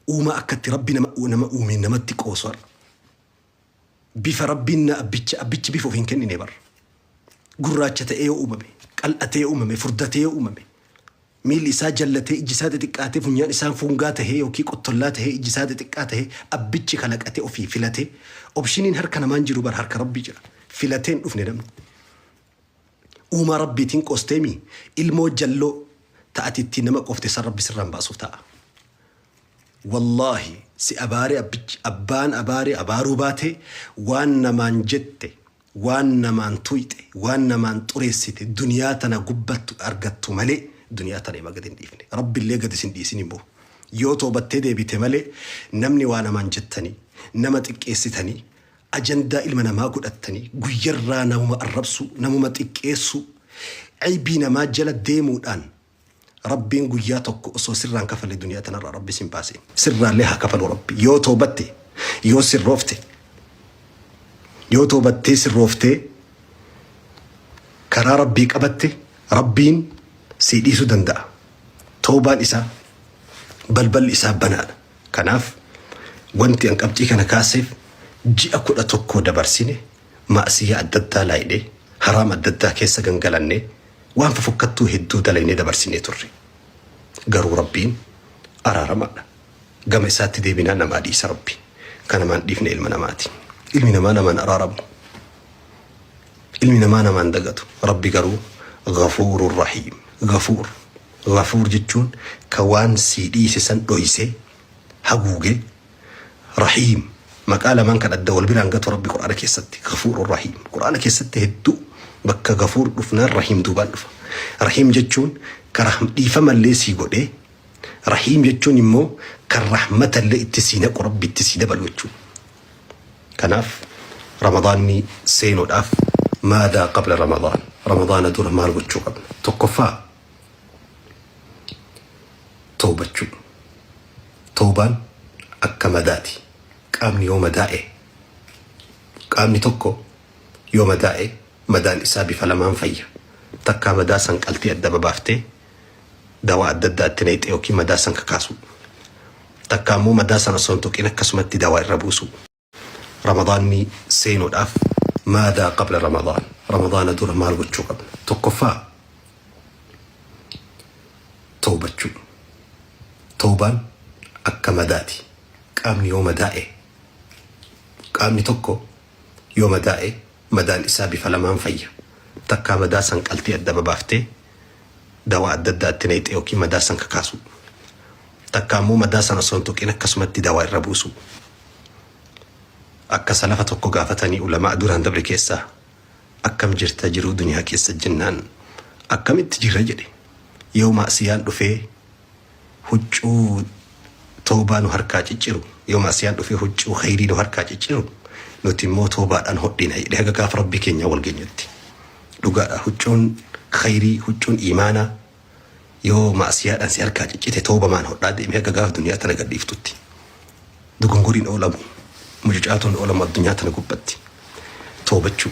Uumaa akkatti Rabbi nama nama uumeen namatti qoosu har'a. Bifa Rabbiin na abbicha abbichi bifa of hin kennine bar. Gurraacha ta'ee yoo uumame, qal'atee yoo uumame, furdatee yoo uumame, miilli isaa jallatee, ijji isaa xixiqqaatee, funyaan isaa fungaa tahee yookiin qottollaa tahee, ijji isaa xixiqqaa tahee, abbichi kalaqatee ofii filatee, opshiniin harka namaan jiru bar harka Rabbii jira. Filatee hin dhufne namni. Uumaa Rabbiitiin qoosteemii ilmoo jalloo ta ati ittiin nama qoofte san Rabbi sirraan baasuuf ta'a. Wallaahi si abaaree abbichi abbaan abaaree abaaruu baatee waan namaan jette waan namaan tuyxe waan namaan xureessite duniyaa tana gubbattu argattu malee duniyaa tana ima gadi hin dhiifne. Rabbillee gadi sin dhiisin immoo. Yoo toobattee deebite malee namni waa namaan jettanii nama xiqqeessitanii ajandaa ilma namaa godhattanii guyyarraa namuma arrabsuu, namuma xiqqeessuu, aybii namaa jala deemuudhaan Rabbiin guyyaa tokko osoo sirraa hin kafalle duniyaa tanarraa Rabbi sin baaseen. Sirraallee haa kafalu Rabbi. Yoo toobatte, yoo sirroofte, yoo toobattee sirrooftee karaa Rabbii qabatte Rabbiin sii dhiisuu danda'a. Toobaan isaa balballi isaa banaadha. Kanaaf wanti an qabxii kana kaaseef ji'a 11 dabarsine ma'siyyaa adda addaa laayne, haraam adda addaa keessa gangalanne, waan fofokkattuu hedduu dalaynee dabarsinee turre. Garuu Rabbiin araaramaadha. Gama isaatti deebinaan namaa dhiisa Rabbi. Ka namaan dhiifne ilma namaati. Ilmi namaa namaan araaramu. Ilmi namaa namaan dagatu. Rabbi garuu Ghafuurun Rahiim. Ghafuur. Ghafuur jechuun ka waan sii dhiise san dhoysee, haguuge. Rahiim. Maqaa lamaan kan adda wal biraan gatu Rabbi Qur'aana keessatti. Ghafuurun Rahiim. Qur'aana keessatti hedduu bakka Ghafuur dhufnaan Rahiim duubaan dhufa. Rahiim jechuun ka dhiifamallee sii godhee, Rahiim jechuun immoo kan rahmatallee itti sii naqu Rabbi itti sii dabalu jechuudha. Kanaaf Ramadaanni seenuudhaaf maadaa qabla Ramadaan Ramadaana dura maal gochuu qabna? Tokkoffaa tawbachuu. Tawbaan akka madaati. Qaamni yoo madaa'e qaamni tokko yoo madaa'e madaan isaa bifa lamaan fayya. Takkaa madaa san qaltee adda babaaftee dawaa adda addaa itti nayxee yookiin madaa san kakaasuu. Takkaa immoo madaa san osoo hin tuqin akkasumatti dawaa irra buusuu. Ramadaanni seenuudhaaf maadaa qabla Ramadaan Ramadaana dura maal gochuu qabna? Tokkoffaa tawbachuu. Tawbaan akka madaati. Qaamni yoo madaa'e qaamni tokko yoo madaa'e madaan isaa bifa lamaan fayya. Takkaa madaa san qaltee adda babaaftee dawaa adda addaa itti nayxee yookiin madaa san kakaasuu. Takkaa immoo madaa san osoo hin tuqin akkasumatti dawaa irra buusuu. Akka salafa tokko gaafatanii ulamaa duraan dabre keessaa akkam jirta jiruu duniyaa keessa jennaan akkamitti jirra jedhe yoo ma'siyaan dhufee huccuu toobaa nu harkaa cicciru yoo ma'siyaan dhufee huccuu khayrii nu harkaa cicciru nuti immoo toobaadhaan hodhina jedhe haga gaafa rabbii keenyaa wal geenyutti. Dhugaadha huccuun khayrii huccuun iimaanaa yoo ma'siyaadhaan si harkaa ciccite toobamaan hodhaa deemi haga gaafa duniyaa tana gad dhiiftutti. Dogongoriin oolamu mucucaatuun oolamu addunyaa tana gubbatti. Toobachuu.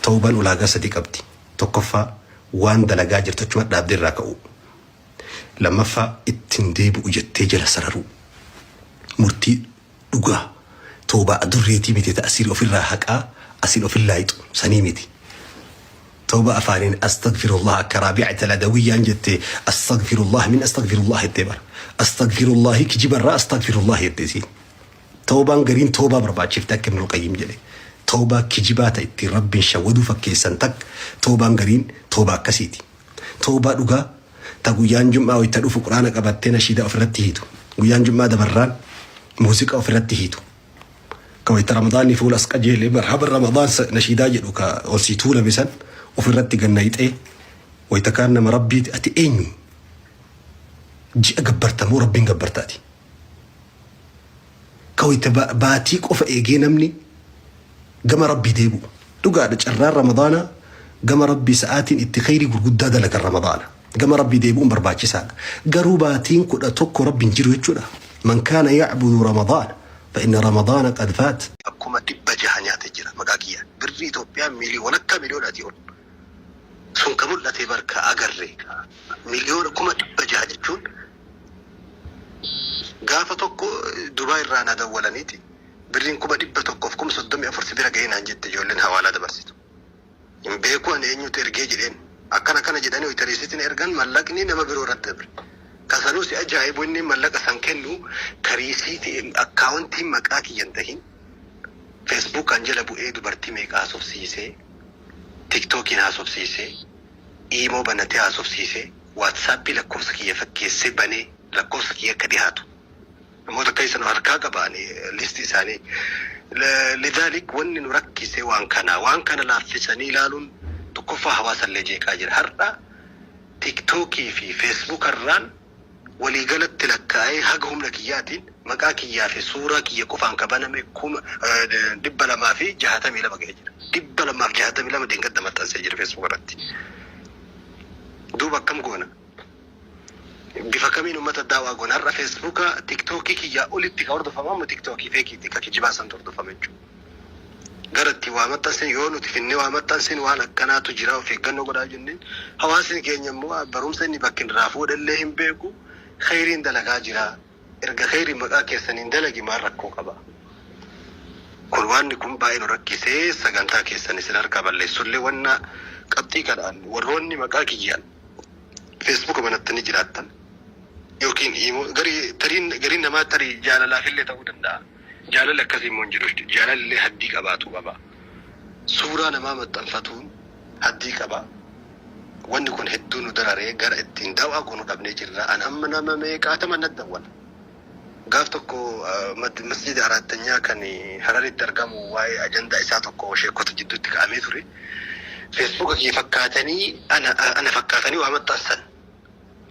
Toobaan ulaagaa sadii qabdi. Tokkoffaa waan dalagaa jirtu achuma dhaabdee irraa ka'uu. Lammaffaa ittiin deebi'u jettee jala sararuu. Murtii dhugaa toobaa adurreetii miti ta asiin ofirraa haqaa asiin ofin laayixu sanii miti. Tooba afaaniin astagfirullah akka raabi'at al-adawiyyaan jette astagfirullah min astagfirullah jettee bara. Astagfirullahi kijibarraa astagfirullah jette isiin. Toobaan gariin toobaa barbaachifte akka Ibnul Qayyim jedhe. Toobaa kijibaa ta ittiin Rabbiin shawwaduu fakkeessan takka toobaan gariin toobaa akkasiiti. Toobaa dhugaa ta guyyaan jum'aa wayta dhufu qur'aana qabattee nashiidaa ofirratti hiitu. Guyyaan jum'aa dabarraan muuziqaa ofirratti hiitu. Ka wayta ramadaanni fuula as qajeele marhaban ramadaan nashiidaa jedhu ka ol sii tuulame san ofirratti gannayxee wayta kaan nama rabbiiti ati eenyu ji'a gabbarta moo rabbiin gabbarta ati. Ka wayta baatii qofa eegee namni gama rabbii deebi'u. Dhugaadha carraan ramadaanaa gama rabbii sa'aatiin itti kheyrii gurguddaa dalagan ramadaana. Gama rabbii deebi'uun barbaachisaadha. Garuu baatiin 11 rabbiin jiru jechuudha. Man kaana ya'budu ramadaana fa inna ramadaana qad faat. 600,000 nyaate jira maqaa kiyyaan. Birrii Itoophiyaa walakkaa miliyoonaatii ol. Sun ka mul'ate bar ka agarre miliyoona 600,000 jechuun Gaafa tokko Dubaay irraa na dawwalaniiti birriin 134,000 si bira gahee naan jette ijoolleen hawaalaa dabarsitu. Hin beeku ani eenyutu ergee jedheen. Akkana akkana jedhanii wayita riisitiin ergan mallaqni nama biroo irratti dabre. Ka sanuu si ajaa'ibu inni mallaqa san kennu ka riisiitii akkaawuntiin maqaa kiyya hin tahin Feesbuukaan jala bu'ee dubartii meeqa haasofsiisee, Tiktookiin haasofsiisee, Iimoo banatee haasofsiisee, Waatsaappii lakkoofsa kiyya fakkeessee banee lakkoofsa kiyya akka dhihaatu namoota keessa nu harkaa qaba ani list isaanii. Lidhaalik wanni nu rakkise waan kana. Waan kana laaffisanii ilaaluun tokkoffaa hawaasa illee jeeqaa jira. Har'a Tiktookii fi Feesbuuka irraan walii galatti lakkaa'ee haga humna kiyyaatiin maqaa kiyyaa fi suuraa kiyya qofaan ka baname 262,000 gahee jira. 262 deengadda maxxansee jira Feesbuuka irratti. Duuba akkam goona? Bifa kamiin ummata daawaa goona? Har'a Feesbuuka, Tiktookii kiyyaa olitti ka hordofamu amma Tiktookii feekiiti ka kijibaa santu hordofama jechuudha. Gara itti waa maxxansin yoo nuti finnee waa maxxansin waan akkanaatu jira of eeggannoo godhaa jenneen hawaasni keenya immoo barumsa inni bakki irraa fuudhellee hin beeku kheyriin dalagaa jira. Erga kheyriin maqaa keessaniin dalage maal rakkoo qaba? Kun waanni kun baay'ee nu rakkisee sagantaa keessan isin harkaa balleessullee wanna qabxii kanaan warroonni maqaa kiyyaan Feesbuuka banattanii jiraattan yookiin imoo garii tariin gariin namaa tarii jaalalaafillee ta'uu danda'a. Jaalalli akkasii immoo hin jiru jechuudha. Jaalalli haddii qabaatuu qaba. Suuraa namaa maxxanfatuun haddii qaba. Wanni kun hedduu nu dararee gara ittiin dawaa goonu dhabnee jirra. An amma nama meeqaatama na dawwala. Gaaf tokko masjida Araattanyaa kan Hararitti argamu waa'ee ajandaa isaa tokko sheekota jidduutti ka'amee ture. Feesbuuka kiyya fakkaatanii ana ana fakkaatanii waa maxxansan.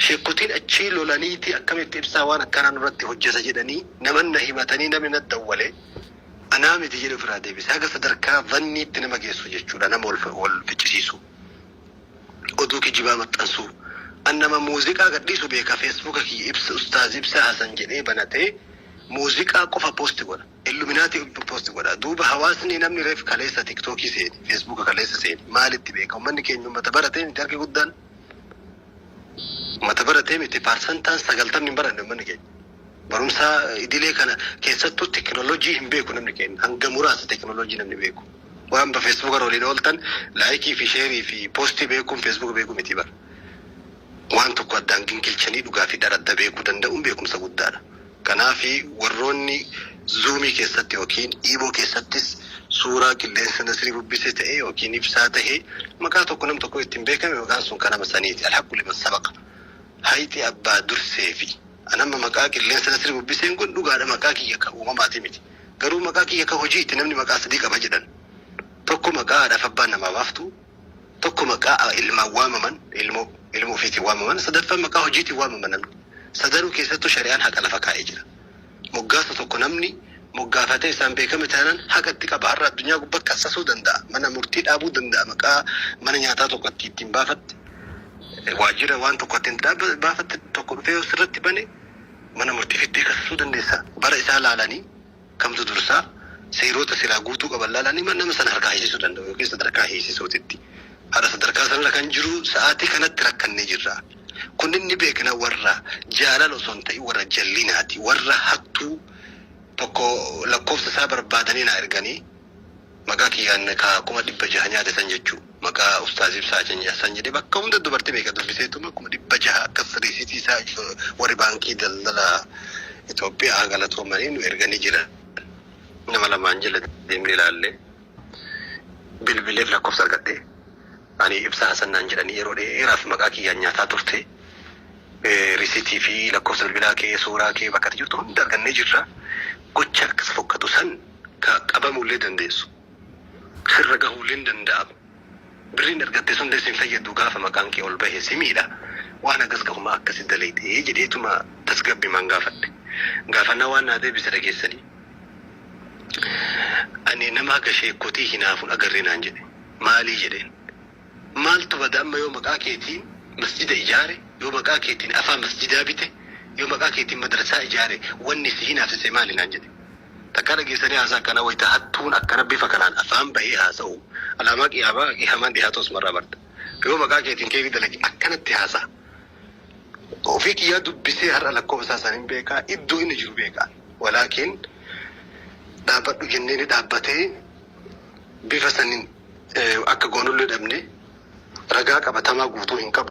Sheekkotiin achii lolaniiti akkamitti ibsaa waan akkanaa nurratti hojjeta jedhanii naman na himatanii namni na dawwale anaa miti jedhe ofirraa deebise. Haga sadarkaa zanniitti nama geessu jechuudha nama wal wal ficcisiisuu. Oduu kijibaa maxxansuu. An nama muuziqaa gadhiisu beeka feesbuuka kiyya ibsa ustaaz ibsaa hasan jedhee banatee muuziqaa qofa post godha. Illuminati post godha. Duuba hawaasni namni reef kaleessa tiktookii seene feesbuuka kaleessa seene maalitti beeka ummanni keenya ummata baratee miti harki guddaan. Ummata baratee miti paarsantaan sagaltamni hin baranne ummanni keenya. Barumsa idilee kana keessattuu teknoolojii hin beeku namni keenya. Hanga muraasa teknoolojii namni beeku. Waan ba feesbuuka irra waliin ooltan laayikii fi sheerii fi poostii beekuun feesbuuka beekuu miti bara. Waan tokko addaan gingilchanii dhugaa fi dhara adda beekuu danda'uun beekumsa guddaadha. Kanaaf warroonni zuumii keessatti yookiin iimoo keessattis suuraa qilleensa nasrii bubbise ta'e yookiin ibsaa ta'e maqaa tokko nam tokko ittiin beekame maqaan sun kan nama saniiti. Alhaqqu liman sabaqa. Hayxi abbaa durseefi. An amma maqaa qilleensa nasrii bubbiseen kun dhugaadha maqaa kiyya ka uumamaati miti. Garuu maqaa kiyya ka hojiiti namni maqaa sadii qaba jedhan. Tokko maqaa haadhaaf abbaan namaa baaftu, tokko maqaa ilmaan waamaman, ilmoo ilmoo ofiitiin waamaman, sadaffaan maqaa hojiitiin waamama namni. Sadanuu keessattuu shari'aan haqa lafa kaa'ee jira. Moggaasa tokko namni moggaafatee isaan beekame taanaan haqa itti qaba. Har'a addunyaa gubbaa kassasuu danda'a. Mana murtii dhaabuu danda'a. Maqaa mana nyaataa tokko ittiin baafatte, waajjira waan tokko ittiin baafatte tokko dhufee yoo sirratti bane mana murtii fiddee kassasuu dandeessa. Bara isaa laalanii kamtu dursaa seerota silaa guutuu qaban laalanii nama sana harkaa hiisisuu danda'u yookiin sadarkaa hiisisuutitti. Har'a sadarkaa sanarra kan jiru sa'aatii kanatti rakkannee jirra. Kunnin ni beekna warra jaalala osoo hin ta'in warra jallinaati. Warra hattuu tokko lakkoofsa isaa barbaadanii naa erganii maqaa kiyyaan ka 600,000 nyaate san jechuu maqaa ustaaz Ibsaa san jedhee bakka hunda dubartii meeqa dubbiseetuma 600,000 akkas riisitii isaa warri baankii daldala Itoophiyaa galatoomanii nu erganii jiran. Nama lamaan jala deemnee ilaalle bilbileef lakkoofsa argadhe. Ani Ibsaa Hasan naan jedhanii yeroo dheeraaf maqaa kiyyaan nyaataa turte. Risitii fi lakkoofsa bilbilaa kee suuraa kee bakka ati jirtu hunda argannee jirra. Gocha akkas fokkatu san ka qabamuullee dandeessu. Sirra gahuullee hin danda'amu. Birriin argatte sunillee sin fayyadu gaafa maqaan kee ol bahe si miidha. Waan hagas gahu maa akkasi dalayde jedheetuma tasgabbimaan gaafadhe. Gaafannaa waan naa deebise dhageessanii. Ani nama haga sheekkotii hinaafun agarre naan jedhe. Maalii jedheen. Maaltu bada amma yoo maqaa keetiin masjida ijaare, yoo maqaa keetiin afaa masjidaa bite, yoo maqaa keetiin madrasaa ijaare wanni si hinaafsise maali naan jedhe. Takkaa dhageessanii haasaa akkanaa wayta hattuun akkana bifa kanaan afaan bahee haasa'u alaamaa qiyaamaa qiyaamaan dhihaatu asumarraa barta. Yoo maqaa keetiin keeyrii dalage akkanatti haasa'a. Ofii kiyyaa dubbisee har'a lakkoofsa isaa hin beekaa, iddoo inni jiru beekaa. Walaakin dhaabbadhu jennee ni dhaabbatee bifa saniin akka goonullee dhabne, ragaa qabatamaa guutuu hin qabu.